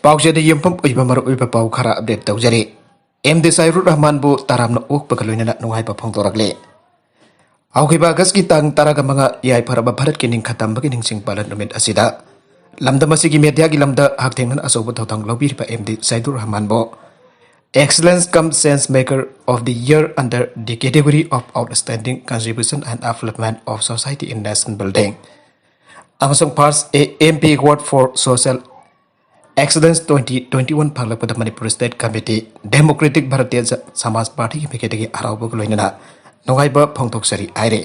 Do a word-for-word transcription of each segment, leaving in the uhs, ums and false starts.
ꯄꯥꯎꯆꯦꯗ ꯌꯨꯝꯐꯝ ꯑꯣꯏꯕ ꯃꯔꯨꯑꯣꯏꯕ ꯄꯥꯎ ꯈꯔ ꯑꯞꯗꯦꯠ ꯇꯧꯖꯔꯤ꯫ ꯑꯦꯝ ꯗꯤ ꯁꯥꯏꯔꯨꯔ ꯔꯍꯃꯥꯟꯕꯨ ꯇꯔꯥꯝꯅ ꯑꯣꯛꯄꯒ ꯂꯣꯏꯅꯅ ꯅꯨꯡꯉꯥꯏꯕ ꯐꯣꯡꯗꯣꯔꯛꯂꯦ꯫ ꯍꯧꯈꯤꯕ ꯑꯥꯒꯁꯀꯤ ꯇꯥꯡ ꯇꯔꯥꯒ ꯃꯉꯥ ꯌꯥꯏꯐꯔꯕ ꯚꯥꯔꯠꯀꯤ ꯅꯤꯡꯈꯥ ꯇꯝꯕꯒꯤ ꯅꯤꯡꯁꯤꯡ ꯄꯥꯂꯟ ꯅꯨꯃꯤꯠ ꯑꯁꯤꯗ ꯂꯝꯗꯝ ꯑꯁꯤꯒꯤ ꯃꯦꯗꯤꯌꯥꯒꯤ ꯂꯝꯗ ꯍꯛꯊꯦꯡꯅꯅ ꯑꯆꯧꯕ ꯊꯧꯗꯥꯡ ꯂꯧꯕꯤꯔꯤꯕ ꯑꯦꯝ ꯗꯤ ꯁꯥꯏꯗꯨꯔ ꯔꯍꯃꯥꯟꯕꯨ Excellence cum Change Maker of the Year under the category of Outstanding Contribution and Upliftment of Society in Nation Building ꯑꯃꯁꯨꯡ First A M P Award for Social Excellence twenty twenty-one ꯐꯪꯂꯛꯄꯗ Manipur State Committee, Democratic Bharatiya Samaj Partyꯒꯤ ꯃꯥꯏꯀꯩꯗꯒꯤ ꯍꯔꯥꯎꯕꯒ ꯂꯣꯏꯅꯅ ꯅꯨꯡꯉꯥꯏꯕ ꯐꯣꯡꯗꯣꯛꯆꯔꯤ ꯍꯥꯏꯔꯦ꯫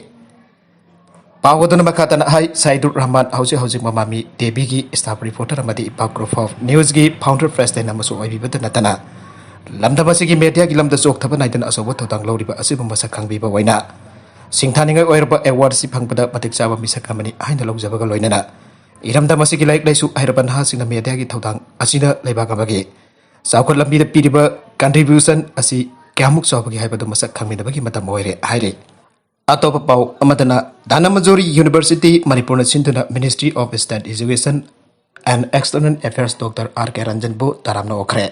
ꯄꯥꯎ ꯑꯗꯨꯅ ꯃꯈꯥ ꯇꯥꯅ ꯍꯥꯏ, ꯁꯥꯏꯗꯨꯔ ꯔꯍꯃꯥꯟ ꯍꯧꯖꯤꯛ ꯍꯧꯖꯤꯛ ꯃꯃꯥꯃꯤ ꯇꯤꯚꯤꯒꯤ staff reporter ꯑꯃꯗꯤ Impact Group of Newsꯒꯤ founder president ꯑꯃꯁꯨ ꯑꯣꯏꯕꯤꯕꯇ ꯅꯠꯇꯅ ꯂꯝꯗꯝ ꯑꯁꯤꯒꯤ ꯃꯦꯗꯤꯌꯥꯒꯤ ꯂꯝꯗ ꯆꯣꯛꯊꯕ ꯅꯥꯏꯗꯅ ꯑꯆꯧꯕ ꯊꯧꯗꯥꯡ ꯂꯧꯔꯤꯕ ꯑꯁꯤꯕꯨ ꯃꯁꯛ ꯈꯪꯕꯤꯕ ꯑꯣꯏꯅ ꯁꯤꯡꯊꯥꯅꯤꯡꯉꯥꯏ ꯑꯣꯏꯔꯕ award ꯑꯁꯤ ꯐꯪꯕꯗ ꯃꯇꯤꯛ ꯆꯥꯕ ꯃꯤꯁꯛ ꯑꯃꯅꯤ ꯍꯥꯏꯅ ꯂꯧꯖꯕꯒ ꯂꯣꯏꯅꯅ ꯏꯔꯝꯗꯝ ꯑꯁꯤꯒꯤ ꯂꯥꯏꯔꯤꯛ ꯂꯥꯏꯁꯨ ꯍꯩꯔꯕ ꯅꯍꯥꯁꯤꯡꯅ ꯃꯦꯗꯤꯌꯥꯒꯤ ꯊꯧꯗꯥꯡ ꯑꯁꯤꯅ ꯂꯩꯕꯥꯛ ꯑꯃꯒꯤ ꯆꯥꯎꯈꯠ ꯂꯝꯕꯤꯗ ꯄꯤꯔꯤꯕ contribution ꯑꯁꯤ ꯀꯌꯥꯃꯨꯛ ꯆꯥꯎꯕꯒꯦ ꯍꯥꯏꯕꯗꯨ ꯃꯁꯛ ꯈꯪꯃꯤꯟꯅꯕꯒꯤ ꯃꯇꯝ ꯑꯣꯏꯔꯦ ꯍꯥꯏꯔꯤ꯫ ꯑꯇꯣꯞꯄ ꯄꯥꯎ ꯑꯃꯗꯅ, Dhanamajori University ꯃꯅꯤꯄꯨꯔꯅ ꯁꯤꯟꯗꯨꯅ Ministry of State Education and External Affairs Doctor R K ꯔꯟꯖꯟꯕꯨ ꯇꯔꯥꯝꯅ ꯑꯣꯛꯈ꯭ꯔꯦ꯫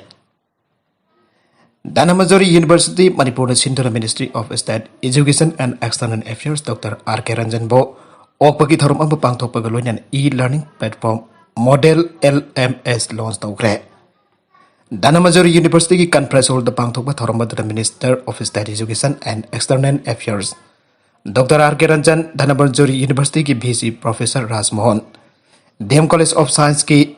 Dhanamajori University ꯃꯅꯤꯄꯨꯔꯅ ꯁꯤꯟꯗꯨꯅ Ministry of State Education and External Affairs Doctor R K ꯔꯟꯖꯟꯕꯨ ꯑꯣꯛꯄꯒꯤ ꯊꯧꯔꯝ ꯑꯃ ꯄꯥꯡꯊꯣꯛꯄꯒ ꯂꯣꯏꯅꯅ e-learning platform Moodle L M S launch ꯇꯧꯈ꯭ꯔꯦ꯫ Dhanamajori Universityꯒꯤ conference hallꯗ ꯄꯥꯡꯊꯣꯛꯄ ꯊꯧꯔꯝ ꯑꯗꯨꯗ Minister of State Education and External Affairs Doctor R K Ranjan, Dhanamajori Universityꯒꯤ V C Professor Raj Mohan, D M College of Scienceꯀꯤ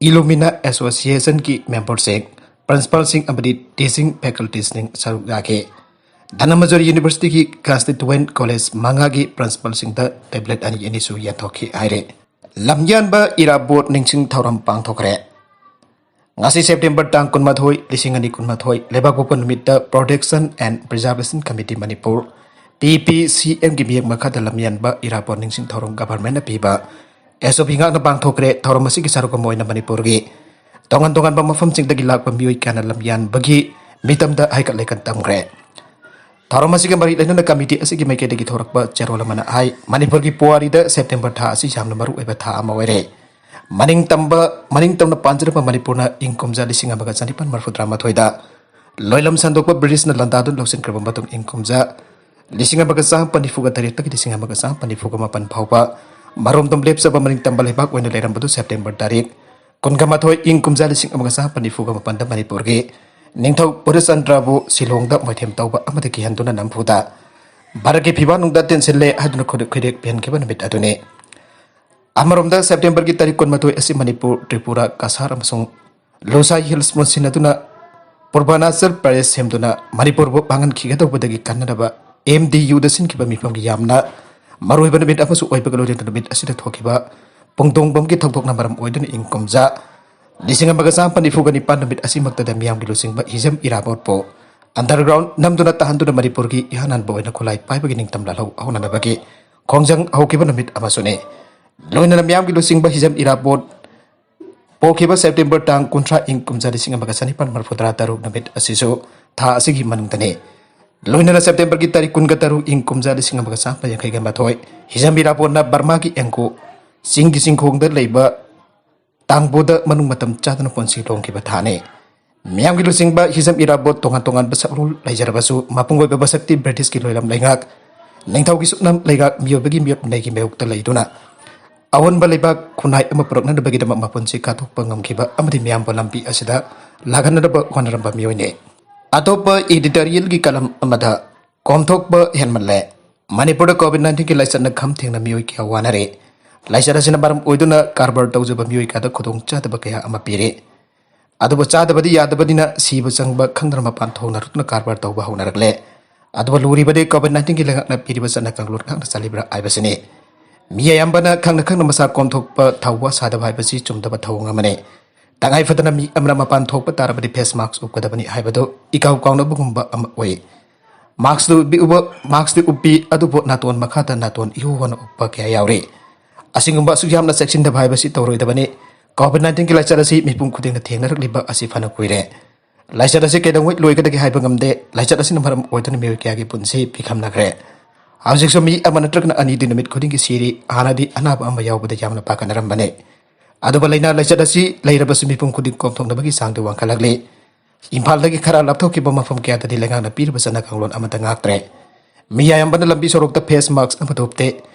Illumina Associationꯒꯤ memberꯁꯤꯡ, principalꯁꯤꯡ ꯑꯃꯗꯤ teaching facultyꯁꯤꯡ ꯁꯔꯨꯛ ꯌꯥꯈꯤ꯫ Dhanamajori Universityꯒꯤ constituent college ꯃꯉꯥꯒꯤ principalꯁꯤꯡꯗ tablet ꯑꯅꯤ ꯑꯅꯤꯁꯨ ꯌꯦꯟꯊꯣꯛꯈꯤ ꯍꯥꯏꯔꯦ꯫ ꯂꯝꯌꯥꯟꯕ ꯏꯔꯥꯕꯣꯠ ꯅꯤꯡꯁꯤꯡ ꯊꯧꯔꯝ ꯄꯥꯡꯊꯣꯛꯈ꯭ꯔꯦ꯫ ꯉꯁꯤ September ꯇꯥꯡ ꯀꯨꯟꯃꯥꯊꯣꯏ, ꯂꯤꯁꯤꯡ ꯑꯅꯤ ꯀꯨꯟꯃꯥꯊꯣꯏ, ꯂꯩꯕꯥꯛꯄꯣꯛꯄ ꯅꯨꯃꯤꯠꯇ Protection and Preservation Committee Manipur, P P C Mꯒꯤ ꯃꯤꯌꯦꯡ ꯃꯈꯥꯗ ꯂꯝꯌꯥꯟꯕ ꯏꯔꯥꯕꯣꯠ ꯅꯤꯡꯁꯤꯡ ꯊꯧꯔꯝ governmentꯅ ꯄꯤꯕ S O P ꯉꯥꯛꯅ ꯄꯥꯡꯊꯣꯛꯈ꯭ꯔꯦ꯫ ꯊꯧꯔꯝ ꯑꯁꯤꯒꯤ ꯁꯔꯨꯛ ꯑꯃ ꯑꯣꯏꯅ ꯃꯅꯤꯄꯨꯔꯒꯤ ꯇꯣꯉꯥꯟ ꯇꯣꯉꯥꯟꯕ ꯃꯐꯝꯁꯤꯡꯗꯒꯤ ꯂꯥꯛꯄ ꯃꯤꯑꯣꯏ ꯀꯌꯥꯅ ꯂꯝꯌꯥꯟꯕꯒꯤ ꯃꯤꯇꯝꯗ ꯍꯩꯀꯠ ꯂꯩꯀꯠ ꯇꯝꯈ꯭ꯔꯦ꯫ ꯊꯧꯔꯝ ꯑꯁꯤꯒ ꯃꯔꯤ ꯂꯩꯅꯅ committee ꯑꯁꯤꯒꯤ ꯃꯥꯏꯀꯩꯗꯒꯤ ꯊꯣꯔꯛꯄ ꯆꯦꯔꯣꯜ ꯑꯃꯅ ꯍꯥꯏ, ꯃꯅꯤꯄꯨꯔꯒꯤ ꯄꯨꯋꯥꯔꯤꯗ September ꯊꯥ ꯑꯁꯤ ꯌꯥꯝꯅ ꯃꯔꯨꯑꯣꯏꯕ ꯊꯥ ꯑꯃ ꯑꯣꯏꯔꯦ꯫ ꯃꯅꯤꯡ ꯇꯝꯕ ꯃꯅꯤꯡ ꯇꯝꯅ ꯄꯥꯟꯖꯔꯝꯕ ꯃꯅꯤꯄꯨꯔꯅ ꯏꯪ ꯀꯨꯝꯖꯥ ꯂꯤꯁꯤꯡ ꯑꯃꯒ ꯆꯅꯤꯄꯥꯟ ꯃꯔꯤꯐꯨ ꯇꯔꯥꯃꯥꯊꯣꯏꯗ ꯂꯣꯏꯂꯝ ꯁꯟꯗꯣꯛꯄ ꯕ꯭ꯔꯤꯇꯤꯁꯅ ꯂꯥꯟꯗꯥꯗꯨꯅ ꯂꯧꯁꯤꯟꯈ꯭ꯔꯕ ꯃꯇꯨꯡ, ꯏꯪ ꯀꯨꯝꯖꯥ ꯂꯤꯁꯤꯡ ꯑꯃꯒ ꯆꯥꯃꯥꯄꯟ ꯅꯤꯐꯨꯒ ꯇꯔꯦꯠꯇꯒꯤ ꯂꯤꯁꯤꯡ ꯑꯃꯒ ꯆꯥꯃꯥꯄꯟ ꯅꯤꯐꯨꯒ ꯃꯥꯄꯟ ꯐꯥꯎꯕ ꯃꯔꯣꯝꯗꯣꯝ ꯂꯦꯞꯆꯕ ꯃꯅꯤꯡ ꯇꯝꯕ ꯂꯩꯕꯥꯛ ꯑꯣꯏꯅ ꯂꯩꯔꯝꯕꯗꯨ ꯁꯦꯞꯇꯦꯝꯕꯔ ꯇꯥꯔꯤꯛ ꯀꯨꯟꯒ ꯃꯥꯊꯣꯏ, ꯏꯪ ꯀꯨꯝꯖꯥ ꯂꯤꯁꯤꯡ ꯑꯃꯒ ꯆꯥꯃꯥꯄꯟ ꯅꯤꯐꯨꯒ ꯃꯥꯄꯟꯗ ꯃꯅꯤꯄꯨꯔꯒꯤ ꯅꯤꯡꯊꯧ ꯄꯨꯔꯆꯟꯗ꯭ꯔꯕꯨ ꯁꯤꯂꯣꯡꯗ ꯃꯣꯏꯊꯦꯝ ꯇꯧꯕ ꯑꯃꯗꯤ ꯀꯤꯍꯟꯗꯨꯅ ꯅꯝꯐꯨꯗ ꯚꯥꯔꯠꯀꯤ ꯐꯤꯕꯥꯛꯅꯨꯡꯗ ꯇꯦꯟꯁꯤꯜꯂꯦ ꯍꯥꯏꯗꯨꯅ ꯈꯨꯗ-, ꯈꯨꯗꯦꯛ ꯄꯤꯍꯟꯈꯤꯕ ꯅꯨꯃꯤꯠ ꯑꯗꯨꯅꯤ꯫ ꯑꯃꯔꯣꯝꯗ ꯁꯦꯞꯇꯦꯝꯕꯔꯒꯤ ꯇꯥꯔꯤꯛ ꯀꯨꯟꯃꯥꯊꯣꯏ ꯑꯁꯤ ꯃꯅꯤꯄꯨꯔ, ꯇ꯭ꯔꯤꯄꯨꯔꯥ, ꯀꯁꯥꯔ ꯑꯃꯁꯨꯡ ꯂꯨꯁꯥꯏ ꯍꯤꯜꯁ ꯄꯨꯟꯁꯤꯟꯅꯗꯨꯅ ꯄꯨꯔꯕꯥꯅꯥꯆꯜ ꯄ꯭ꯔꯗꯦꯁ ꯁꯦꯝꯗꯨꯅ ꯃꯅꯤꯄꯨꯔꯕꯨ ꯃꯥꯡꯍꯟꯈꯤꯒꯗꯧꯕꯗꯒꯤ ꯀꯟꯅꯅꯕ ꯑꯦꯝ ꯗꯤ ꯌꯨꯗ ꯁꯤꯟꯈꯤꯕ ꯃꯤꯐꯝꯒꯤ ꯌꯥꯝꯅ ꯃꯔꯨꯑꯣꯏꯕ ꯅꯨꯃꯤꯠ ꯑꯃꯁꯨ ꯑꯣꯏꯕꯒ ꯂꯣꯏꯅꯅ ꯅꯨꯃꯤꯠ ꯑꯁꯤꯗ ꯊꯣꯛꯈꯤꯕ ꯄꯨꯡꯗꯣꯡꯕꯝꯒꯤ ꯊꯧꯗꯣꯛꯅ ꯃꯔꯝ ꯑꯣꯏꯗꯨꯅ ꯏꯪ ꯀꯨꯝꯖꯥ ꯂꯤꯁꯤꯡ ꯑꯃꯒ ꯆꯥꯃꯥꯄꯟ ꯅꯤꯐꯨꯒ ꯅꯤꯄꯥꯟ ꯅꯨꯃꯤꯠ ꯑꯁꯤꯃꯛꯇꯗ ꯃꯤꯌꯥꯝꯒꯤ ꯂꯨꯆꯤꯡꯕ ꯍꯤꯖꯝ ꯏꯔꯥꯕꯣꯠꯄꯨ ꯑꯟꯗꯔꯒ꯭ꯔꯥꯎꯟ ꯅꯝꯗꯨꯅ ꯇꯥꯍꯟꯗꯨꯅ ꯃꯅꯤꯄꯨꯔꯒꯤ ꯏꯍꯥꯟ ꯍꯥꯟꯕ ꯑꯣꯏꯅ ꯈꯨꯠꯂꯥꯏ ꯄꯥꯏꯕꯒꯤ ꯅꯤꯡꯇꯝ ꯂꯥꯜꯍꯧ ꯍꯧꯅꯅꯕꯒꯤ ꯈꯣꯡꯖꯪ ꯍꯧꯈꯤꯕ ꯅꯨꯃꯤꯠ ꯑꯃꯁꯨꯅꯤ꯫ ꯂꯣꯏꯅꯅ ꯃꯤꯌꯥꯝꯒꯤ ꯂꯨꯆꯤꯡꯕ ꯍꯤꯖꯝ ꯏꯔꯥꯕꯣꯠ ꯄꯣꯛꯈꯤꯕ ꯁꯦꯞꯇꯦꯝꯕꯔ ꯇꯥꯡ ꯀꯨꯟꯊ꯭ꯔꯥ, ꯏꯪ ꯀꯨꯝꯖꯥ ꯂꯤꯁꯤꯡ ꯑꯃꯒ ꯆꯅꯤꯄꯥꯟ ꯃꯔꯤꯐꯨ ꯇꯔꯥ ꯇꯔꯨꯛ ꯅꯨꯃꯤꯠ ꯑꯁꯤꯁꯨ ꯊꯥ ꯑꯁꯤꯒꯤ ꯃꯅꯨꯡꯗꯅꯤ꯫ ꯂꯣꯏꯅꯅ ꯁꯦꯞꯇꯦꯝꯕꯔꯒꯤ ꯇꯥꯔꯤꯛ ꯀꯨꯟꯒ ꯇꯔꯨꯛ, ꯏꯪ ꯀꯨꯝꯖꯥ ꯂꯤꯁꯤꯡ ꯑꯃꯒ ꯆꯥꯃꯥꯄꯟ ꯌꯥꯡꯈꯩꯒ ꯃꯥꯊꯣꯏ, ꯍꯤꯖꯝ ꯏꯔꯥꯕꯣꯠꯅ ꯕꯔꯃꯥꯒꯤ ꯑꯦꯡꯀꯣ ꯆꯤꯡꯒꯤ ꯆꯤꯡꯈꯣꯡꯗ ꯂꯩꯕ ꯇꯥꯡꯕꯨꯗ ꯃꯅꯨꯡ ꯃꯇꯝ ꯆꯥꯗꯅ ꯄꯨꯟꯁꯤ ꯂꯣꯡꯈꯤꯕ ꯊꯥꯅꯤ꯫ ꯃꯤꯌꯥꯝꯒꯤ ꯂꯨꯆꯤꯡꯕ ꯍꯤꯖꯝ ꯏꯔꯥꯕꯣꯠ ꯇꯣꯉꯥꯟ ꯇꯣꯉꯥꯟꯕ ꯁꯛꯂꯣꯟ ꯂꯩꯖꯔꯕꯁꯨ, ꯃꯄꯨꯡ ꯑꯣꯏꯕ ꯃꯁꯛꯇꯤ ꯕ꯭ꯔꯤꯇꯤꯁꯀꯤ ꯂꯣꯏꯂꯝ ꯂꯩꯉꯥꯛ, ꯅꯤꯡꯊꯧꯒꯤ ꯁꯨꯞꯅꯝ ꯂꯩꯉꯥꯛ, ꯃꯤꯑꯣꯏꯕꯒꯤ ꯃꯤꯑꯣꯠ ꯃꯤꯅꯩꯒꯤ ꯃꯥꯌꯣꯛꯇ ꯂꯩꯗꯨꯅ ꯑꯑꯣꯟꯕ ꯂꯩꯕꯥꯛ ꯈꯨꯟꯅꯥꯏ ꯑꯃ ꯄꯨꯔꯛꯅꯅꯕꯒꯤꯗꯃꯛ ꯃꯄꯨꯟꯁꯤ ꯀꯠꯊꯣꯛꯄ ꯉꯝꯈꯤꯕ ꯑꯃꯗꯤ ꯃꯤꯌꯥꯝꯕꯨ ꯂꯝꯕꯤ ꯑꯁꯤꯗ ꯂꯥꯛꯍꯟꯅꯅꯕ ꯍꯣꯠꯅꯔꯝꯕ ꯃꯤꯑꯣꯏꯅꯤ꯫ ꯑꯇꯣꯞꯄ editorialꯒꯤ column ꯑꯃꯗ ꯀꯣꯝꯊꯣꯛꯄ ꯍꯦꯟꯃꯜꯂꯦ, ꯃꯅꯤꯄꯨꯔꯗ COVID nineteenꯒꯤ ꯂꯥꯏꯆꯠꯅ ꯈꯝ ꯊꯦꯡꯅ ꯃꯤꯑꯣꯏ ꯀꯌꯥ ꯋꯥꯅꯔꯦ꯫ ꯂꯥꯏꯆꯠ ꯑꯁꯤꯅ ꯃꯔꯝ ꯑꯣꯏꯗꯨꯅ ꯀꯔꯕꯥꯔ ꯇꯧꯖꯕ ꯃꯤꯑꯣꯏ ꯀꯌꯥꯗ ꯈꯨꯗꯣꯡꯆꯥꯗꯕ ꯀꯌꯥ ꯑꯃ ꯄꯤꯔꯦ꯫ ꯑꯗꯨꯕꯨ ꯆꯥꯗꯕꯗꯤ ꯌꯥꯗꯕꯅꯤꯅ ꯁꯤꯕ ꯆꯪꯕ ꯈꯪꯗꯅ ꯃꯄꯥꯟ ꯊꯣꯡꯅꯔꯛꯇꯨꯅ ꯀꯔꯕꯥꯔ ꯇꯧꯕ ꯍꯧꯅꯔꯛꯂꯦ꯫ ꯑꯗꯨꯕꯨ ꯂꯨꯔꯤꯕꯗꯤ COVID nineteenꯒꯤ ꯂꯩꯉꯥꯛꯅ ꯄꯤꯔꯤꯕ ꯆꯠꯅ ꯀꯥꯡꯂꯣꯟ ꯉꯥꯛꯅ ꯆꯠꯂꯤꯕ꯭ꯔꯥ ꯍꯥꯏꯕꯁꯤꯅꯤ꯫ ꯃꯤ ꯑꯌꯥꯝꯕꯅ ꯈꯪꯅ ꯈꯪꯅ ꯃꯁꯥ ꯀꯣꯝꯊꯣꯛꯄ ꯊꯧꯋꯥ ꯁꯥꯗꯕ ꯍꯥꯏꯕꯁꯤ ꯆꯨꯝꯗꯕ ꯊꯧꯑꯣꯡ ꯑꯃꯅꯤ꯫ ꯇꯉꯥꯏ ꯐꯗꯅ ꯃꯤ ꯑꯃꯅ ꯃꯄꯥꯟ ꯊꯣꯛꯄ ꯇꯥꯔꯕꯗꯤ face mask ꯎꯞꯀꯗꯕꯅꯤ ꯍꯥꯏꯕꯗꯨ ꯏꯀꯥꯎ ꯀꯥꯎꯅꯕꯒꯨꯝꯕ ꯑꯃ ꯑꯣꯏ꯫ Maskꯇꯨ ꯎꯞꯄꯤ, ꯎꯞꯄ-, maskꯇꯤ ꯎꯞꯄꯤ, ꯑꯗꯨꯕꯨ ꯅꯥꯇꯣꯟ ꯃꯈꯥꯗ ꯅꯥꯇꯣꯟ ꯏꯍꯨ ꯍꯣꯟꯅ ꯎꯞꯄ ꯀꯌꯥ ꯌꯥꯎꯔꯤ꯫ ꯑꯁꯤꯒꯨꯝꯕ ꯑꯁꯨꯛ ꯌꯥꯝꯅ ꯆꯦꯛꯁꯤꯟꯗꯕ ꯍꯥꯏꯕꯁꯤ ꯇꯧꯔꯣꯏꯗꯕꯅꯤ꯫ COVID nineteenꯒꯤ ꯂꯥꯏꯆꯠ ꯑꯁꯤ ꯃꯤꯄꯨꯝ ꯈꯨꯗꯤꯡꯅ ꯊꯦꯡꯅꯔꯛꯂꯤꯕ ꯑꯁꯤ ꯐꯅ ꯀꯨꯏꯔꯦ꯫ ꯂꯥꯏꯆꯠ ꯑꯁꯤ ꯀꯩꯗꯧꯉꯩ ꯂꯣꯏꯒꯗꯒꯦ ꯍꯥꯏꯕ ꯉꯝꯗꯦ꯫ ꯂꯥꯏꯆꯠ ꯑꯁꯤꯅ ꯃꯔꯝ ꯑꯣꯏꯗꯨꯅ ꯃꯤꯑꯣꯏ ꯀꯌꯥꯒꯤ ꯄꯨꯟꯁꯤ ꯄꯤꯈꯝꯅꯈ꯭ꯔꯦ꯫ ꯍꯧꯖꯤꯛꯁꯨ ꯃꯤ ꯑꯃ ꯅꯠꯇ꯭ꯔꯒꯅ ꯑꯅꯤꯗꯤ ꯅꯨꯃꯤꯠ ꯈꯨꯗꯤꯡꯒꯤ ꯁꯤꯔꯤ꯫ ꯍꯥꯟꯅꯗꯤ ꯑꯅꯥꯕ ꯑꯃ ꯌꯥꯎꯕꯗ ꯌꯥꯝꯅ ꯄꯥꯈꯠꯅꯔꯝꯕꯅꯤ꯫ ꯑꯗꯨꯕꯨ ꯂꯥꯏꯅꯥ ꯂꯥꯏꯆꯠ ꯑꯁꯤ ꯂꯩꯔꯕꯁꯨ ꯃꯤꯄꯨꯝ ꯈꯨꯗꯤꯡ ꯀꯣꯝꯊꯣꯛꯅꯕꯒꯤ ꯆꯥꯡꯗꯤ ꯋꯥꯡꯈꯠꯂꯛꯂꯤ꯫ ꯏꯝꯐꯥꯜꯗꯒꯤ ꯈꯔ ꯂꯥꯞꯊꯣꯛꯈꯤꯕ ꯃꯐꯝ ꯀꯌꯥꯗꯗꯤ ꯂꯩꯉꯥꯛꯅ ꯄꯤꯔꯤꯕ ꯆꯠꯅ ꯀꯥꯡꯂꯣꯟ ꯑꯃꯠꯇ ꯉꯥꯛꯇ꯭ꯔꯦ꯫ ꯃꯤ ꯑꯌꯥꯝꯕꯅ ꯂꯝꯕꯤ ꯁꯣꯔꯣꯛꯇ face mask ꯑꯃꯠꯇ ꯎꯞꯇꯦ꯫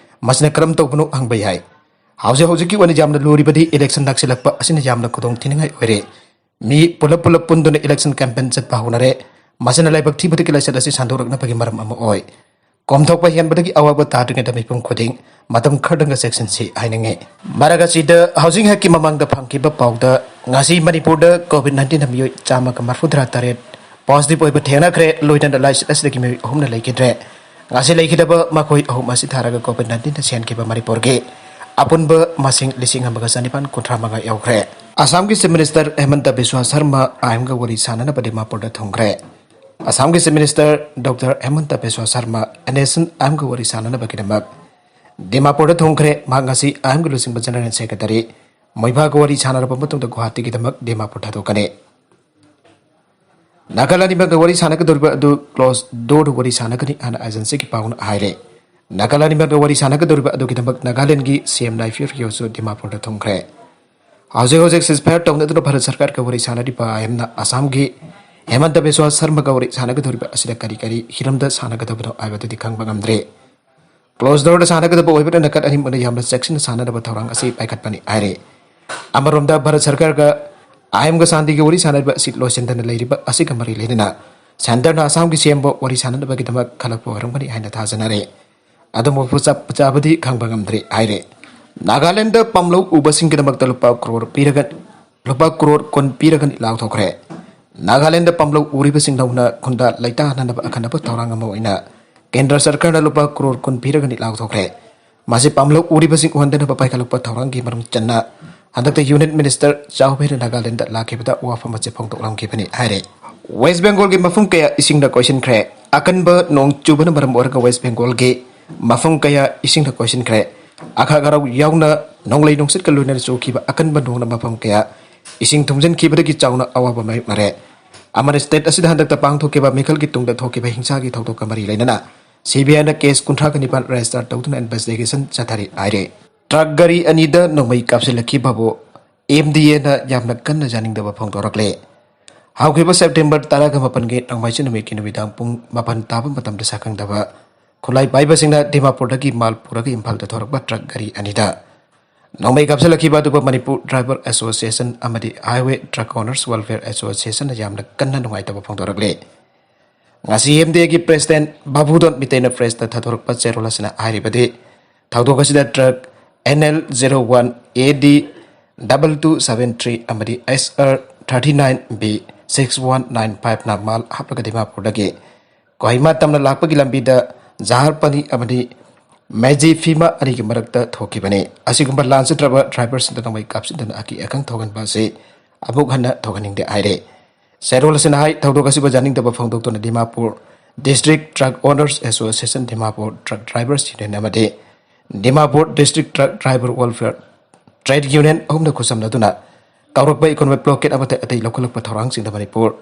ꯃꯁꯤꯅ ꯀꯔꯝ ꯇꯧꯕꯅꯣ ꯍꯪꯕ ꯌꯥꯏ꯫ ꯍꯧꯖꯤꯛ ꯍꯧꯖꯤꯛꯀꯤ ꯑꯣꯏꯅ ꯌꯥꯝꯅ ꯂꯨꯔꯤꯕꯗꯤ election ꯅꯛꯁꯤꯜꯂꯛꯄ ꯑꯁꯤꯅ ꯌꯥꯝꯅ ꯈꯨꯗꯣꯡ ꯊꯤꯅꯤꯡꯉꯥꯏ ꯑꯣꯏꯔꯦ꯫ ꯃꯤ ꯄꯨꯂꯞ ꯄꯨꯂꯞ ꯄꯨꯟꯗꯨꯅ election campaign ꯆꯠꯄ ꯍꯧꯅꯔꯦ꯫ ꯃꯁꯤꯅ ꯂꯥꯏꯕꯛ ꯊꯤꯕꯗꯒꯤ ꯂꯥꯏꯆꯠ ꯑꯁꯤ ꯁꯟꯗꯣꯔꯛꯅꯕꯒꯤ ꯃꯔꯝ ꯑꯃ ꯑꯣꯏ꯫ ꯀꯣꯝꯊꯣꯛꯄ ꯍꯦꯟꯕꯗꯒꯤ ꯑꯋꯥꯕ ꯇꯥꯗ꯭ꯔꯤꯉꯩꯗ ꯃꯤꯄꯨꯝ ꯈꯨꯗꯤꯡ ꯃꯇꯝ ꯈꯔꯗꯪꯒ ꯆꯦꯛꯁꯤꯟꯁꯤ ꯍꯥꯏꯅꯤꯡꯉꯤ꯫ ꯃꯔꯛ ꯑꯁꯤꯗ ꯍꯧꯖꯤꯛ ꯉꯥꯏꯍꯥꯛꯀꯤ ꯃꯃꯥꯡꯗ ꯐꯪꯈꯤꯕ ꯄꯥꯎꯗ ꯉꯁꯤ ꯃꯅꯤꯄꯨꯔꯗ COVID nineteen ꯃꯤꯑꯣꯏ ꯆꯥꯝꯃꯒ ꯃꯔꯐꯨꯇꯔꯥ ꯇꯔꯦꯠ positive ꯑꯣꯏꯕ ꯊꯦꯡꯅꯈ꯭ꯔꯦ꯫ ꯂꯣꯏꯅꯅ ꯂꯥꯏꯆꯠ ꯑꯁꯤꯗꯒꯤ ꯃꯤꯑꯣꯏ ꯑꯍꯨꯝꯅ ꯂꯩꯈꯤꯗ꯭ꯔꯦ꯫ ꯉꯁꯤ ꯂꯩꯈꯤꯗꯕ ꯃꯈꯣꯏ ꯑꯍꯨꯝ ꯑꯁꯤ ꯊꯥꯔꯒ COVID nineteenꯗ ꯁꯤꯍꯟꯈꯤꯕ ꯃꯅꯤꯄꯨꯔꯒꯤ ꯑꯄꯨꯟꯕ ꯃꯁꯤꯡ ꯂꯤꯁꯤꯡ ꯑꯃꯒ ꯆꯅꯤꯄꯥꯟ ꯀꯨꯟꯊ꯭ꯔꯥ ꯃꯉꯥ ꯌꯧꯈ꯭ꯔꯦ꯫ ꯑꯁꯥꯝꯒꯤ Chief Minister ꯍꯦꯃꯟꯇ ꯕꯤꯁ꯭ꯋꯥ ꯁꯔꯃ ꯑꯥꯏꯝꯒ ꯋꯥꯔꯤ ꯁꯥꯅꯅꯕ ꯗꯤꯃꯥꯄꯨꯔꯗ ꯊꯨꯡꯈ꯭ꯔꯦ꯫ ꯑꯁꯥꯝꯒꯤ Chief Minister Doctor ꯍꯦꯃꯟꯇ ꯕꯤꯁ꯭ꯋꯥ Sharma NSCN ꯑꯥꯏꯝꯒ ꯋꯥꯔꯤ ꯁꯥꯅꯅꯕꯒꯤꯗꯃꯛ ꯗꯤꯃꯥꯄꯨꯔꯗ ꯊꯨꯡꯈ꯭ꯔꯦ꯫ ꯃꯍꯥꯛ ꯉꯁꯤ ꯑꯥꯏꯝꯒꯤ ꯂꯨꯆꯤꯡꯕ General Secretary ꯃꯣꯏꯕꯥꯒ ꯋꯥꯔꯤ ꯁꯥꯟꯅꯔꯕ ꯃꯇꯨꯡꯗ ꯒꯨꯋꯥꯍꯥꯇꯤꯒꯤꯗꯃꯛ ꯗꯤꯃꯥꯄꯨꯔ ꯊꯥꯗꯣꯛꯀꯅꯤ꯫ ꯅꯥꯒꯥꯂꯥꯟ ꯑꯅꯤꯃꯛꯀ ꯋꯥꯔꯤ ꯁꯥꯟꯅꯒꯗꯧꯔꯤꯕ ꯑꯗꯨ closed doorꯗ ꯋꯥꯔꯤ ꯁꯥꯟꯅꯒꯅꯤ ꯍꯥꯏꯅ agencyꯒꯤ ꯄꯥꯎꯅ ꯍꯥꯏꯔꯦ꯫ ꯅꯥꯒꯥꯂꯥꯟ ꯑꯅꯤꯃꯛꯀ ꯋꯥꯔꯤ ꯁꯥꯟꯅꯒꯗꯧꯔꯤꯕ ꯑꯗꯨꯒꯤꯗꯃꯛ ꯅꯥꯒꯥꯂꯦꯟꯒꯤ CM ꯅꯥꯏꯐꯤꯌꯨ ꯔꯤꯌꯣꯁꯨ ꯗꯤꯃꯥꯄꯨꯔꯗ ꯊꯨꯡꯈ꯭ꯔꯦ꯫ ꯍꯧꯖꯤꯛ ꯍꯧꯖꯤꯛ ceasefire ꯇꯧꯅꯗꯨꯅ ꯚꯥꯔꯠ ꯁꯔꯀꯥꯔꯒ ꯋꯥꯔꯤ ꯁꯥꯟꯅꯔꯤꯕ ꯑꯥꯏ ꯑꯦꯝꯅ ꯑꯁꯥꯝꯒꯤ ꯍꯦꯃꯟꯇ ꯕꯤꯁ꯭ꯋꯥ ꯁꯔꯃꯒ ꯋꯥꯔꯤ ꯁꯥꯟꯅꯒꯗꯧꯔꯤꯕ ꯑꯁꯤꯗ ꯀꯔꯤ ꯀꯔꯤ ꯍꯤꯔꯝꯗ ꯁꯥꯟꯅꯒꯗꯕꯅꯣ ꯍꯥꯏꯕꯗꯨꯗꯤ ꯈꯪꯕ ꯉꯝꯗ꯭ꯔꯦ꯫ Closed doorꯗ ꯁꯥꯟꯅꯒꯗꯕ ꯑꯣꯏꯕꯅ ꯅꯥꯀꯜ ꯑꯅꯤꯃꯛꯅ ꯌꯥꯝꯅ ꯆꯦꯛꯁꯤꯟꯅ ꯁꯥꯟꯅꯅꯕ ꯊꯧꯔꯥꯡ ꯑꯁꯤ ꯄꯥꯏꯈꯠꯄꯅꯤ ꯍꯥꯏꯔꯤ꯫ ꯑꯃꯔꯣꯝꯗ ꯚꯥꯔꯠ ꯁꯔꯀꯥꯔꯒ ꯑꯥꯏ ꯑꯦꯝꯒ ꯁꯥꯟꯇꯤꯒꯤ ꯋꯥꯔꯤ ꯁꯥꯟꯅꯔꯤꯕ ꯑꯁꯤ ꯂꯣꯏꯁꯤꯟꯗꯅ ꯂꯩꯔꯤꯕ ꯑꯁꯤꯒ ꯃꯔꯤ ꯂꯩꯅꯅ centreꯅ ꯑꯁꯥꯝꯒꯤ CMꯕꯨ ꯋꯥꯔꯤ ꯁꯥꯟꯅꯅꯕꯒꯤꯗꯃꯛ ꯈꯜꯂꯛꯄ ꯑꯣꯏꯔꯝꯒꯅꯤ ꯍꯥꯏꯅ ꯊꯥꯖꯅꯔꯤ꯫ ꯑꯗꯨꯕꯨ ꯆꯞ ꯆꯥꯕꯗꯤ ꯈꯪꯕ ꯉꯝꯗ꯭ꯔꯤ ꯍꯥꯏꯔꯤ꯫ ꯅꯥꯒꯥꯂꯦꯟꯗ ꯄꯥꯝꯂꯧ ꯎꯕꯁꯤꯡꯒꯤꯗꯃꯛꯇ ꯂꯨꯄꯥ ꯀ꯭ꯔꯣꯔ ꯄꯤꯔꯒ, ꯂꯨꯄꯥ ꯀ꯭ꯔꯣꯔ ꯀꯨꯟ ꯄꯤꯔꯒꯅꯤ ꯂꯥꯎꯊꯣꯛꯈ꯭ꯔꯦ꯫ ꯅꯥꯒꯥꯂꯦꯟꯗ ꯄꯥꯝꯂꯧ ꯎꯔꯤꯕꯁꯤꯡ ꯂꯧꯅ ꯈꯨꯟꯗꯥ ꯂꯩꯇꯥꯍꯟꯅꯕ ꯑꯈꯟꯅꯕ ꯊꯧꯔꯥꯡ ꯑꯃ ꯑꯣꯏꯅ ꯀꯦꯟꯗ꯭ꯔ ꯁꯔꯀꯥꯔꯅ ꯂꯨꯄꯥ ꯀ꯭ꯔꯣꯔ ꯀꯨꯟ ꯄꯤꯔꯒꯅꯤ ꯂꯥꯎꯊꯣꯛꯈ꯭ꯔꯦ꯫ ꯃꯁꯤ ꯄꯥꯝꯂꯧ ꯎꯔꯤꯕꯁꯤꯡ ꯎꯍꯟꯗꯅꯕ ꯄꯥꯏꯈꯠꯂꯛꯄ ꯊꯧꯔꯥꯡꯒꯤ ꯃꯅꯨꯡ ꯆꯟꯅ ꯍꯟꯗꯛꯇ Union Minister ꯆꯥꯎꯕꯦꯔ ꯅꯥꯒꯥꯂꯦꯟꯗ ꯂꯥꯛꯈꯤꯕꯗ ꯋꯥꯐꯝ ꯑꯁꯤ ꯐꯣꯡꯗꯣꯛꯂꯝꯈꯤꯕꯅꯤ ꯍꯥꯏꯔꯦ꯫ West Bengalꯒꯤ ꯃꯐꯝ ꯀꯌꯥ ꯏꯁꯤꯡꯅ ꯀꯣꯏꯁꯤꯟꯈ꯭ꯔꯦ꯫ ꯑꯀꯟꯕ ꯅꯣꯡ ꯆꯨꯕꯅ ꯃꯔꯝ ꯑꯣꯏꯔꯒ West Bengalꯒꯤ ꯃꯐꯝ ꯀꯌꯥ ꯏꯁꯤꯡꯅ ꯀꯣꯏꯁꯤꯟꯈ꯭ꯔꯦ꯫ ꯑꯈꯥꯛ ꯑꯔꯥꯎ ꯌꯥꯎꯅ ꯅꯣꯡꯂꯩ ꯅꯨꯡꯁꯤꯠꯀ ꯂꯣꯏꯅꯅ ꯆꯨꯈꯤꯕ ꯑꯀꯟꯕ ꯅꯣꯡꯅ ꯃꯐꯝ ꯀꯌꯥ ꯏꯁꯤꯡ ꯊꯨꯝꯖꯤꯟꯈꯤꯕꯗꯒꯤ ꯆꯥꯎꯅ ꯑꯋꯥꯕ ꯃꯥꯌꯣꯛꯅꯔꯦ꯫ ꯑꯃꯅ state ꯑꯁꯤꯗ ꯍꯟꯗꯛꯇ ꯄꯥꯡꯊꯣꯛꯈꯤꯕ ꯃꯤꯈꯜꯒꯤ ꯇꯨꯡꯗ ꯊꯣꯛꯈꯤꯕ ꯍꯤꯡꯁꯥꯒꯤ ꯊꯧꯗꯣꯛꯀ ꯃꯔꯤ ꯂꯩꯅꯅ CBIꯅ case ꯀꯨꯟꯊ꯭ꯔꯥꯒ ꯅꯤꯄꯥꯟ register ꯇꯧꯗꯨꯅ investigation ꯆꯠꯊꯔꯤ ꯍꯥꯏꯔꯤ꯫ ꯇ꯭ꯔꯛ ꯒꯥꯔꯤ ꯑꯅꯤꯗ ꯅꯣꯡꯃꯩ ꯀꯥꯞꯁꯤꯜꯂꯛꯈꯤꯕꯕꯨ ꯑꯦꯝ ꯗꯤ ꯑꯦꯅ ꯌꯥꯝꯅ ꯀꯟꯅ ꯌꯥꯅꯤꯡꯗꯕ ꯐꯣꯡꯗꯣꯔꯛꯂꯦ꯫ ꯍꯧꯈꯤꯕ ꯁꯦꯞꯇꯦꯝꯕꯔ ꯇꯔꯥꯒ ꯃꯥꯄꯟꯒꯤ ꯅꯣꯡꯃꯥꯏꯖꯤꯡ ꯅꯨꯃꯤꯠꯀꯤ ꯅꯨꯃꯤꯗꯥꯡ ꯄꯨꯡ ꯃꯥꯄꯟ ꯇꯥꯕ ꯃꯇꯝꯗ ꯁꯛꯈꯪꯗꯕ ꯈꯨꯠꯂꯥꯏ ꯄꯥꯏꯕꯁꯤꯡꯅ ꯗꯤꯃꯥꯄꯨꯔꯗꯒꯤ ꯃꯥꯜ ꯄꯨꯔꯒ ꯏꯝꯐꯥꯜꯗ ꯊꯧꯔꯛꯄ ꯇ꯭ꯔꯛ ꯒꯥꯔꯤ ꯑꯅꯤꯗ ꯅꯣꯡꯃꯩ ꯀꯥꯞꯁꯤꯜꯂꯛꯈꯤꯕ ꯑꯗꯨꯕꯨ ꯃꯅꯤꯄꯨꯔ ꯗ꯭ꯔꯥꯏꯚꯔ ꯑꯦꯁꯣꯁꯤꯌꯦꯁꯟ ꯑꯃꯗꯤ ꯍꯥꯏꯋꯦ ꯇ꯭ꯔꯛ ꯑꯣꯅꯔꯁ ꯋꯦꯜꯐꯤꯌꯔ ꯑꯦꯁꯣꯁꯤꯌꯦꯁꯟꯅ ꯌꯥꯝꯅ ꯀꯟꯅ ꯅꯨꯡꯉꯥꯏꯇꯕ ꯐꯣꯡꯗꯣꯔꯛꯂꯦ꯫ ꯉꯁꯤ ꯑꯦꯝ ꯗꯤ ꯑꯦꯒꯤ ꯄ꯭ꯔꯦꯁꯤꯗꯦꯟꯠ ꯕꯥꯕꯨꯗꯣꯟ ꯃꯤꯇꯩꯅ ꯄ꯭ꯔꯦꯁꯇ ꯊꯥꯗꯣꯔꯛꯄ ꯆꯦꯔꯣꯜ ꯑꯁꯤꯅ ꯍꯥꯏꯔꯤꯕꯗꯤ, ꯊꯧꯗꯣꯛ ꯑꯁꯤꯗ truck N L zero one A D double two seven three ꯑꯃꯗꯤ S R thirty nine B six one nine ꯐꯥꯏꯚꯅ ꯃꯥꯜ ꯍꯥꯞꯂꯒ ꯗꯤꯃꯥꯄꯨꯔꯗꯒꯤ ꯀꯣꯍꯤꯃꯥ ꯇꯝꯅ ꯂꯥꯛꯄꯒꯤ ꯂꯝꯕꯤꯗ ꯖꯍꯥꯔꯄꯅꯤ ꯑꯃꯗꯤ ꯃꯦꯖꯤꯐꯤꯃꯥ ꯑꯅꯤꯒꯤ ꯃꯔꯛꯇ ꯊꯣꯛꯈꯤꯕꯅꯤ꯫ ꯑꯁꯤꯒꯨꯝꯕ ꯂꯥꯟꯖꯗ꯭ꯔꯕ ꯗ꯭ꯔꯥꯏꯚꯔꯁꯤꯡꯗ ꯅꯣꯡꯃꯩ ꯀꯥꯞꯁꯤꯟꯗꯨꯅ ꯑꯀꯤ ꯑꯈꯪ ꯊꯣꯛꯍꯟꯕ ꯑꯁꯤ ꯑꯃꯨꯛ ꯍꯟꯅ ꯊꯣꯛꯍꯟꯅꯤꯡꯗꯦ ꯍꯥꯏꯔꯦ꯫ ꯆꯦꯔꯣꯜ ꯑꯁꯤꯅ ꯍꯥꯏ, ꯊꯧꯗꯣꯛ ꯑꯁꯤꯕꯨ ꯌꯥꯅꯤꯡꯗꯕ ꯐꯣꯡꯗꯣꯛꯇꯨꯅ Dimapur district truck owners association, Dimapur truck drivers union ꯑꯃꯗꯤ Dimapur district truck driver welfare trade union ꯑꯍꯨꯝꯅ ꯈꯨꯠꯁꯝꯅꯗꯨꯅ ꯇꯧꯔꯛꯄ ꯏꯀꯣꯅꯣꯃꯤꯛ ꯕ꯭ꯂꯣꯀꯦꯠ ꯑꯃꯗꯤ ꯑꯇꯩ ꯂꯧꯈꯠꯂꯛꯄ ꯊꯧꯔꯥꯡꯁꯤꯡꯗ ꯃꯅꯤꯄꯨꯔ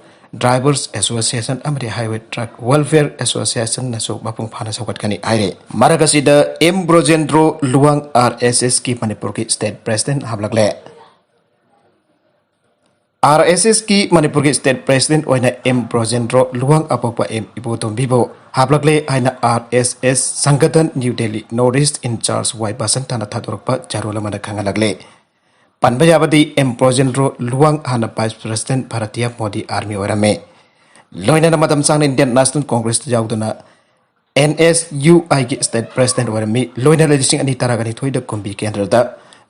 ꯗ꯭ꯔꯥꯏꯚꯔꯁ ꯑꯦꯁꯣꯁꯤꯌꯦꯁꯟ ꯑꯃꯗꯤ ꯍꯥꯏꯋꯦ ꯇ꯭ꯔꯛ ꯋꯦꯜꯐꯤꯌꯔ ꯑꯦꯁꯣꯁꯤꯌꯦꯁꯟꯅꯁꯨ ꯃꯄꯨꯡ ꯐꯥꯅ ꯁꯧꯒꯠꯀꯅꯤ ꯍꯥꯏꯔꯤ꯫ ꯃꯔꯛ ꯑꯁꯤꯗ M Brojendro Luwang, R S ꯑꯦꯁꯀꯤ ꯃꯅꯤꯄꯨꯔꯒꯤ ꯁ꯭ꯇꯦꯠ ꯄ꯭ꯔꯦꯁꯤꯗꯦꯟꯠ ꯍꯥꯞꯂꯛꯂꯦ꯫ ꯑꯥꯔ ꯑꯦꯁ ꯑꯦꯁꯀꯤ ꯃꯅꯤꯄꯨꯔꯒꯤ ꯁ꯭ꯇꯦꯠ ꯄ꯭ꯔꯦꯁꯤꯗꯦꯟꯠ ꯑꯣꯏꯅ ꯑꯦꯝ ꯕ꯭ꯔꯣꯖꯦꯟꯗ꯭ꯔꯣ ꯂꯨꯋꯥꯡ ꯑꯄꯣꯛꯄ ꯑꯦꯝ ꯏꯕꯣꯇꯣꯝꯕꯤꯕꯨ ꯍꯥꯞꯂꯛꯂꯦ ꯍꯥꯏꯅ ꯑꯥꯔ ꯑꯦꯁ ꯑꯦꯁ ꯁꯪꯒꯊꯟ new Delhi north east in charge Y ꯕꯁꯟꯇꯅ ꯊꯥꯗꯣꯔꯛꯄ ꯆꯦꯔꯣꯜ ꯑꯃꯅ ꯈꯪꯍꯜꯂꯛꯂꯦ꯫ ꯄꯟꯕ ꯌꯥꯕꯗꯤ, ꯑꯦꯝ ꯕ꯭ꯔꯣꯖꯦꯟꯗ꯭ꯔꯣ ꯂꯨꯋꯥꯡ ꯍꯥꯟꯅ vice president Bharatiya Modi army ꯑꯣꯏꯔꯝꯃꯤ꯫ ꯂꯣꯏꯅꯅ ꯃꯇꯝ ꯁꯥꯡꯅ ꯏꯟꯗꯤꯌꯟ ꯅꯦꯁꯅꯦꯜ ꯀꯣꯡꯒ꯭ꯔꯦꯁꯇ ꯌꯥꯎꯗꯨꯅ ꯑꯦꯟ ꯑꯦꯁ ꯌꯨ ꯑꯥꯏꯒꯤ ꯁ꯭ꯇꯦꯠ ꯄ꯭ꯔꯦꯁꯤꯗꯦꯟꯠ ꯑꯣꯏꯔꯝꯃꯤ꯫ ꯂꯣꯏꯅꯅ ꯂꯤꯁꯤꯡ ꯑꯅꯤ ꯇꯔꯥꯒ ꯅꯤꯊꯣꯏꯗ ꯀꯨꯝꯕꯤ ꯀꯦꯟꯗ꯭ꯔꯗ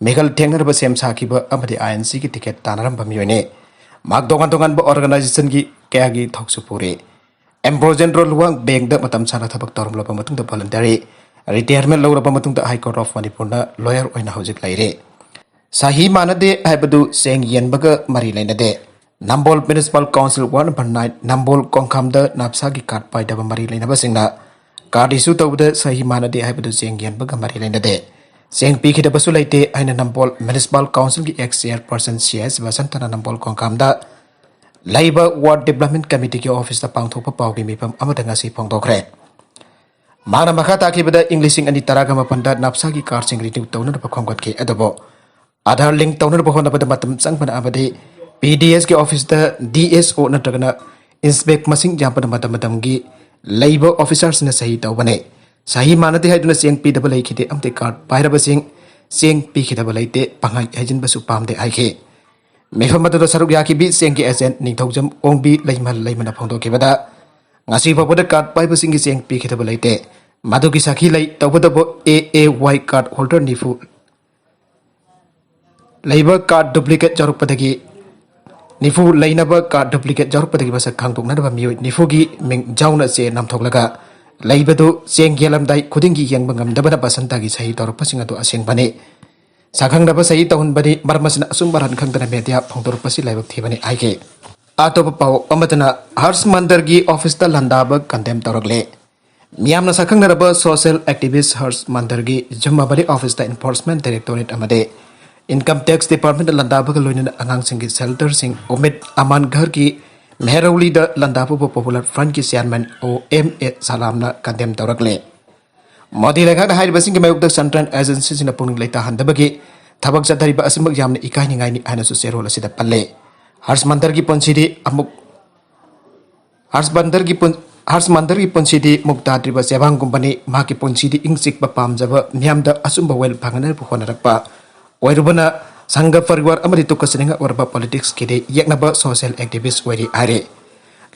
ꯃꯤꯈꯜ ꯊꯦꯡꯅꯅꯕ ꯁꯦꯝ ꯁꯥꯈꯤꯕ ꯑꯃꯗꯤ ꯑꯥꯏ ꯑꯦꯟ ꯁꯤꯒꯤ ꯇꯤꯀꯦꯠ ꯇꯥꯟꯅꯔꯝꯕ ꯃꯤꯑꯣꯏꯅꯤ꯫ ꯃꯍꯥꯛ ꯇꯣꯉꯥꯟ ꯇꯣꯉꯥꯟꯕ ꯑꯣꯔꯒꯅꯥꯏꯖꯦꯁꯟꯒꯤ ꯀꯌꯥꯒꯤ ꯊꯧꯁꯨ ꯄꯨꯔꯤ꯫ ꯑꯦꯝ ꯕ꯭ꯔꯣꯖꯦꯟꯗ꯭ꯔꯣ ꯂꯨꯋꯥꯡ ꯕꯦꯡꯗ ꯃꯇꯝ ꯁꯥꯡꯅ ꯊꯕꯛ ꯇꯧꯔꯝꯂꯕ ꯃꯇꯨꯡꯗ ꯚꯣꯂꯟꯇꯔꯤ ꯔꯤꯇꯥꯌꯔꯃꯦꯟꯠ ꯂꯧꯔꯕ ꯃꯇꯨꯡꯗ ꯍꯥꯏ ꯀꯣꯔꯠ ꯑꯣꯐ ꯃꯅꯤꯄꯨꯔꯅ ꯂꯣꯌꯔ ꯑꯣꯏꯅ ꯍꯧꯖꯤꯛ ꯂꯩꯔꯤ꯫ ꯁꯍꯤ ꯃꯥꯟꯅꯗꯦ ꯍꯥꯏꯕꯗꯨ ꯆꯦꯡ ꯌꯦꯟꯕꯒ ꯃꯔꯤ ꯂꯩꯅꯗꯦ꯫ Nambol municipal council ward number nine Nambol ꯀꯣꯡꯈꯥꯝꯗ ꯅꯥꯞꯁꯥꯒꯤ ꯀꯥꯔꯗ ꯄꯥꯏꯗꯕ ꯃꯔꯤ ꯂꯩꯅꯕꯁꯤꯡꯅ ꯀꯥꯔꯗ ꯏꯁꯨ ꯇꯧꯕꯗ ꯁꯍꯤ ꯃꯥꯟꯅꯗꯦ ꯍꯥꯏꯕꯗꯨ ꯆꯦꯡ ꯌꯦꯟꯕꯒ ꯃꯔꯤ ꯂꯩꯅꯗꯦ꯫ ꯆꯦꯡ ꯄꯤꯈꯤꯗꯕꯁꯨ ꯂꯩꯇꯦ ꯍꯥꯏꯅ ꯅꯝꯕꯣꯜ ꯃ꯭ꯌꯨꯅꯤꯁꯤꯄꯥꯜ ꯀꯥꯎꯟꯁꯤꯜꯒꯤ ꯑꯦꯛꯁ ꯆꯦꯌꯔꯄꯔꯁꯟ ꯁꯤ ꯑꯦꯁ ꯕꯁꯟꯇꯅ ꯅꯝꯕꯣꯜ ꯀꯣꯡꯈꯥꯝꯗ ꯂꯩꯕ ꯋꯥꯔꯗ ꯗꯤꯕ꯭ꯂꯞꯃꯦꯟꯠ ꯀꯃꯤꯇꯤꯒꯤ ꯑꯣꯐꯤꯁꯇ ꯄꯥꯡꯊꯣꯛꯄ ꯄꯥꯎꯒꯤ ꯃꯤꯐꯝ ꯑꯃꯗ ꯉꯁꯤ ꯐꯣꯡꯗꯣꯛꯈ꯭ꯔꯦ꯫ ꯃꯍꯥꯛꯅ ꯃꯈꯥ ꯇꯥꯈꯤꯕꯗ, ꯏꯪ ꯂꯤꯁꯤꯡ ꯑꯅꯤ ꯇꯔꯥꯒ ꯃꯥꯄꯟꯗ ꯅꯞꯁꯥꯒꯤ ꯀꯥꯔꯗꯁꯤꯡ ꯔꯤꯅ꯭ꯌꯨ ꯇꯧꯅꯅꯕ ꯈꯣꯝꯒꯠꯈꯤ, ꯑꯗꯨꯕꯨ ꯑꯥꯙꯥꯔ ꯂꯤꯡ ꯇꯧꯅꯅꯕ ꯍꯣꯠꯅꯕꯗ ꯃꯇꯝ ꯆꯪꯕꯅ ꯑꯃꯗꯤ ꯄꯤ ꯗꯤ ꯑꯦꯁꯀꯤ ꯑꯣꯐꯤꯁꯇ ꯗꯤ ꯑꯦꯁ ꯑꯣ ꯅꯠꯇ꯭ꯔꯒꯅ ꯏꯟꯁꯄꯦꯛ ꯃꯁꯤꯡ ꯌꯥꯝꯕꯅ ꯃꯇꯝ ꯃꯇꯝꯒꯤ ꯂꯩꯕ ꯑꯣꯐꯤꯁꯥꯔꯁꯤꯡꯅ ꯁꯍꯤ ꯇꯧꯕꯅꯤ꯫ ꯁꯍꯤ ꯃꯥꯟꯅꯗꯦ ꯍꯥꯏꯗꯨꯅ ꯆꯦꯡ ꯄꯤꯗꯕ ꯂꯩꯈꯤꯗꯦ ꯑꯃꯗꯤ ꯀꯥꯔꯗ ꯄꯥꯏꯔꯕꯁꯤꯡ ꯆꯦꯡ ꯄꯤꯈꯤꯗꯕ ꯂꯩꯇꯦ, ꯄꯪꯍꯥꯏ ꯍꯥꯏꯖꯤꯟꯕꯁꯨ ꯄꯥꯝꯗꯦ ꯍꯥꯏꯈꯤ꯫ ꯃꯤꯐꯝ ꯑꯗꯨꯗ ꯁꯔꯨꯛ ꯌꯥꯈꯤꯕꯤ ꯆꯦꯡꯒꯤ ꯑꯦꯖꯦꯟ ꯅꯤꯡꯊꯧꯖꯝ ꯑꯣꯡꯕꯤ ꯂꯩꯃ ꯂꯩꯃꯅ ꯐꯣꯡꯗꯣꯛꯈꯤꯕꯗ, ꯉꯁꯤ ꯐꯥꯎꯕꯗ ꯀꯥꯔꯗ ꯄꯥꯏꯕꯁꯤꯡꯒꯤ ꯆꯦꯡ ꯄꯤꯈꯤꯗꯕ ꯂꯩꯇꯦ꯫ ꯃꯗꯨꯒꯤ ꯁꯥꯈꯤ ꯂꯩ꯫ ꯇꯧꯕꯇꯕꯨ ꯑꯦ ꯑꯦ ꯋꯥꯏ ꯀꯥꯔꯗ ꯍꯣꯜꯗꯔ ꯅꯤꯐꯨ ꯂꯩꯕ ꯀꯥꯔꯗ ꯗꯨꯄ꯭ꯂꯤꯀꯦꯠ ꯌꯥꯎꯔꯛꯄꯗꯒꯤ, ꯅꯤꯐꯨ ꯂꯩꯅꯕ ꯀꯥꯔꯗ ꯗꯨꯄ꯭ꯂꯤꯀꯦꯠ ꯌꯥꯎꯔꯛꯄꯗꯒꯤ ꯃꯁꯛ ꯈꯪꯗꯣꯛꯅꯅꯕ ꯃꯤꯑꯣꯏ ꯅꯤꯐꯨꯒꯤ ꯃꯤꯡ ꯌꯥꯎꯅ ꯆꯦ ꯅꯝꯊꯣꯛꯂꯒ ꯂꯩꯕꯗꯨ ꯆꯦꯡ ꯌꯦꯜꯂꯝꯗꯥꯏ ꯈꯨꯗꯤꯡꯒꯤ ꯌꯦꯡꯕ ꯉꯝꯗꯕꯅ ꯕꯁꯟꯇꯒꯤ ꯁꯍꯤ ꯇꯧꯔꯛꯄꯁꯤꯡ ꯑꯗꯨ ꯑꯁꯦꯡꯕꯅꯤ꯫ ꯁꯛꯈꯪꯅꯕ ꯁꯍꯤ ꯇꯧꯍꯟꯕꯅꯤ꯫ ꯃꯔꯝ ꯑꯁꯤꯅ ꯑꯆꯨꯝ ꯑꯔꯥꯟ ꯈꯪꯗꯅ ꯃꯦꯗꯤꯌꯥ ꯐꯣꯡꯗꯣꯔꯛꯄꯁꯤ ꯂꯥꯏꯕꯛ ꯊꯤꯕꯅꯤ ꯍꯥꯏꯈꯤ꯫ ꯑꯇꯣꯞꯄ ꯄꯥꯎ ꯑꯃꯗꯅ ꯍꯔꯁ ꯃꯟꯗꯔꯒꯤ ꯑꯣꯐꯤꯁꯇ ꯂꯥꯟꯗꯥꯕ ꯀꯟꯗꯦꯝ ꯇꯧꯔꯛꯂꯦ꯫ ꯃꯤꯌꯥꯝꯅ ꯁꯛꯈꯪꯅꯔꯕ ꯁꯣꯁꯤꯌꯦꯜ ꯑꯦꯛꯇꯤꯚꯤꯁ ꯍꯔꯁ ꯃꯟꯗꯔꯒꯤ ꯖꯨꯝꯃꯕꯂꯤ ꯑꯣꯐꯤꯁꯇ ꯏꯟꯐꯣꯔꯁꯃꯦꯟ ꯗꯥꯏꯔꯦꯛꯇꯣꯔꯦꯠ ꯑꯃꯗꯤ ꯏꯟꯀꯝ ꯇꯦꯛꯁ ꯗꯤꯄꯥꯔꯠꯃꯦꯟꯇ ꯂꯥꯟꯗꯥꯕꯒ ꯂꯣꯏꯅꯅ ꯑꯉꯥꯡꯁꯤꯡꯒꯤ ꯁꯦꯜꯇꯔꯁꯤꯡ ꯎꯃꯤꯗ ꯑꯃꯥꯟ ꯘꯔꯒꯤ ꯃꯦꯍꯔꯧꯂꯤꯗ ꯂꯥꯟꯗꯥꯕꯕꯨ ꯄꯣꯄꯨꯂꯔ ꯐ꯭ꯔꯟꯠꯀꯤ ꯆꯤꯌꯥꯔꯃꯦꯟ ꯑꯣ ꯑꯦꯝ ꯑꯦ ꯁꯂꯥꯝꯅ ꯀꯟꯗꯦꯝ ꯇꯧꯔꯛꯂꯦ꯫ ꯃꯣꯗꯤ ꯂꯩꯉꯥꯛꯅ ꯍꯥꯏꯔꯤꯕꯁꯤꯡꯒꯤ ꯃꯥꯌꯣꯛꯇ ꯁꯦꯟꯇ꯭ꯔꯦꯜ ꯑꯦꯖꯦꯟꯁꯤꯁꯤꯡꯅ ꯄꯨꯛꯅꯤꯡ ꯂꯩꯇꯥꯍꯟꯗꯕꯒꯤ ꯊꯕꯛ ꯆꯠꯊꯔꯤꯕ ꯑꯁꯤꯃꯛ ꯌꯥꯝꯅ ꯏꯀꯥꯏꯅꯤꯡꯉꯥꯏꯅꯤ ꯍꯥꯏꯅꯁꯨ ꯆꯦꯔꯣꯜ ꯑꯁꯤꯗ ꯄꯜꯂꯦ꯫ ꯍꯔꯁ ꯃꯟꯗꯔꯒꯤ ꯄꯨꯟꯁꯤꯗꯤ ꯑꯃꯨꯛ ꯍꯔꯁ ꯃꯟꯗꯔꯒꯤ ꯄꯨꯟ-, ꯍꯔꯁ ꯃꯟꯗꯔꯒꯤ ꯄꯨꯟꯁꯤꯗꯤ ꯃꯨꯛ ꯇꯥꯗ꯭ꯔꯤꯕ ꯆꯦꯕꯥꯡꯒꯨꯝꯕꯅꯤ꯫ ꯃꯍꯥꯛꯀꯤ ꯄꯨꯟꯁꯤꯗꯤ ꯏꯪ ꯆꯤꯛꯄ ꯄꯥꯝꯖꯕ, ꯃꯤꯌꯥꯝꯗ ꯑꯆꯨꯝꯕ ꯋꯦꯜ ꯐꯪꯍꯟꯅꯕ ꯍꯣꯠꯅꯔꯛꯄ ꯑꯣꯏꯔꯨꯕꯅ ꯁꯪꯘ ꯄꯔꯤꯋꯥꯔ ꯑꯃꯗꯤ ꯇꯨꯀꯠꯆꯅꯤꯡꯉꯥꯏ ꯑꯣꯏꯔꯕ ꯄꯣꯂꯤꯇꯤꯛꯁꯀꯤꯗꯤ ꯌꯦꯛꯅꯕ ꯁꯣꯁꯤꯌꯦꯜ ꯑꯦꯛꯇꯤꯚꯤꯁ ꯑꯣꯏꯔꯤ ꯍꯥꯏꯔꯤ꯫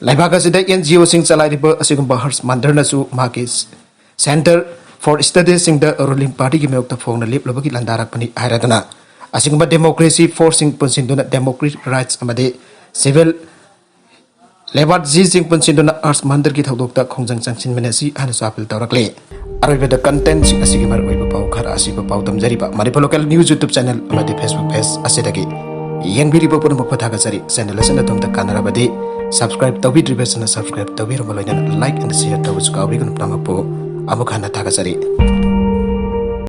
ꯂꯩꯕꯥꯛ ꯑꯁꯤꯗ ꯑꯦꯟ ꯖꯤ ꯑꯣꯁꯤꯡ ꯆꯂꯥꯏꯔꯤꯕ ꯑꯁꯤꯒꯨꯝꯕ ꯍꯔꯁ ꯃꯟꯗꯔꯅꯁꯨ ꯃꯍꯥꯛꯀꯤ ꯁꯦꯟꯇꯔ ꯐꯣꯔ ꯁ꯭ꯇꯗꯤꯁꯁꯤꯡꯗ ꯔꯨꯂꯤꯡ ꯄꯥꯔꯇꯤꯒꯤ ꯃꯥꯌꯣꯛꯇ ꯐꯣꯡꯅ ꯂꯦꯞꯂꯨꯕꯒꯤ ꯂꯥꯟꯗꯥꯔꯛꯄꯅꯤ ꯍꯥꯏꯔꯗꯨꯅ, ꯑꯁꯤꯒꯨꯝꯕ ꯗꯦꯃꯣꯀ꯭ꯔꯦꯁꯤ ꯐꯣꯔꯁꯁꯤꯡ ꯄꯨꯟꯁꯤꯟꯗꯨꯅ ꯗꯦꯃꯣꯀ꯭ꯔꯦꯇꯤꯛ ꯔꯥꯏꯠꯁ ꯑꯃꯗꯤ ꯁꯤꯚꯤꯜ ꯂꯦꯕꯥꯔꯠꯁꯤꯁꯤꯡ ꯄꯨꯟꯁꯤꯟꯗꯨꯅ ꯍꯔꯁ ꯃꯟꯗꯔꯒꯤ ꯊꯧꯗꯣꯛꯇ ꯈꯣꯡꯖꯪ ꯆꯪꯁꯤꯟꯃꯤꯟꯅꯁꯤ ꯍꯥꯏꯅꯁꯨ ꯑꯥꯄꯤꯜ ꯇꯧꯔꯛꯂꯤ꯫ ꯑꯔꯣꯏꯕꯗ ꯀꯟꯇꯦꯟꯠꯁꯤꯡ ꯑꯁꯤꯒꯤ ꯃꯔꯨꯑꯣꯏꯕ ꯄꯥꯎ ꯈꯔ ꯑꯁꯤꯕꯨ ꯄꯥꯎ ꯇꯝꯖꯔꯤꯕ Manipur local news YouTube channel ꯑꯃꯗꯤ ꯐꯦꯁꯕꯨꯛ ꯄꯦꯖ ꯑꯁꯤꯗꯒꯤ ꯌꯦꯡꯕꯤꯔꯤꯕ ꯄꯨꯝꯅꯃꯛꯄꯨ ꯊꯥꯒꯠꯆꯔꯤ꯫ ꯆꯦꯅꯦꯜ ꯑꯁꯤꯅ ꯑꯗꯣꯝꯗ ꯀꯥꯟꯅꯔꯕꯗꯤ ꯁꯕꯁꯀ꯭ꯔꯥꯏꯕ ꯇꯧꯕꯤꯗ꯭ꯔꯤꯕꯁꯤꯡꯅ ꯁꯕꯁꯀ꯭ꯔꯥꯏꯕ ꯇꯧꯕꯤꯔꯕ ꯂꯣꯏꯅꯅ ꯂꯥꯏꯛ ꯑꯦꯟ ꯁꯤꯌꯔ ꯇꯧꯕꯁꯨ ꯀꯥꯎꯕꯤꯒꯅꯨ꯫ ꯄꯨꯝꯅꯃꯛꯄꯨ ꯑꯃꯨꯛ ꯍꯟꯅ ꯊꯥꯒꯠꯆꯔꯤ꯫